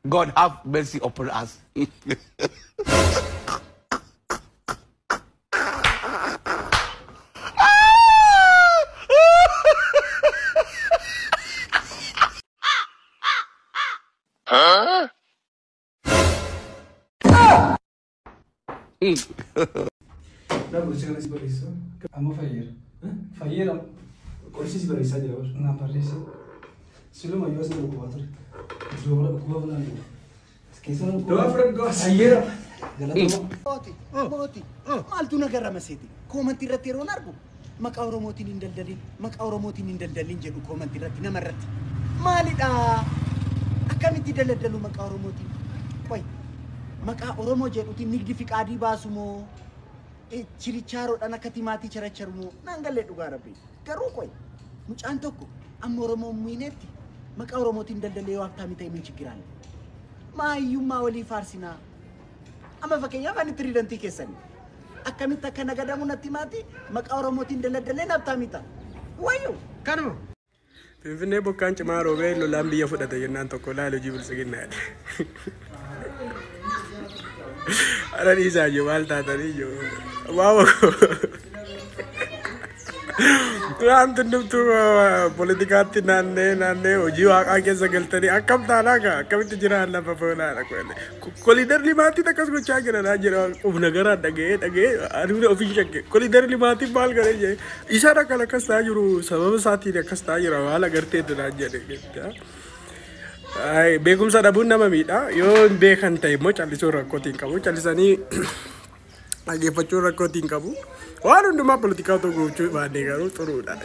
God have mercy upon us. Qoricha kana si barreessa. Amma fayyeera. Fayyeera. Qorichi si barreessaa jira bara. Naan barreesse. Siluma yoo asii dhukkubaa ture. Zoora dhukkuba funaan jiru. Keessa nama Dawaa fudhadhu dawaa. Fayyeera. Galatama. Mooti, mooti, maaltu na garrama seeti? Koomantii irratti yeroon argu maqaa Oromootiin hin daldalin, maqaa Oromootiin hin daldalin jedhu koomantii irratti nama irratti. Maalidha? Akkamitti daldalu maqaa Oromootiin? Qoy, maqaa Oromoo jedhutiin nigdi fi qaadii baasu moo? Chirichaaroodhaan akka timaatii characharu moo? Naan gallee dhugaa rabbi. Garuu qoy, mucaan tokko amma Oromoon muineetti maqaa Oromootiin daldalee yoo haftaami ta'e min chigiraale. Maayyummaa walii faarsinaa. Amma fakkeenyaaf ani tiriidantii keessani. Akkamitti akka nagadamu natti maati maqaa Oromootiin daldalee naftaami ta'a. Wayyoo! Kanuma. Finfinnee bokkaan cimaa roobee lolaan biyya fudhate jennaan tokko laala hojii bilisiginnaadha. Ara dhiisaa jiru maal taatanii jiru. Waawwa Waan tundubtuu poolitikaatti naannee naannee hojii waaqaa keessa galtanii akkam taanaa gaa akkamitti jiraan lafa foolaadha. Koliidarri limaatiin akkas gochaa jira naa jira humna garaa dhaga'ee dhaga'ee aduun ofiin shakke. Koliidarri limaatiin maal godhee jee isaan akkan akkas ta'aa jiru sababa isaatiin akkas ta'aa jira maal agarteetu naan jedhe. Beekumsa dhabuun nama miidha. Yoo hin beekan ta'e immoo callisuun rakkootiin qabu. Callisanii dhaggeeffachuun rakkootiin qabu. Waan hundumaa poolitikaa otoo gochuu baannee garuu xuruudha.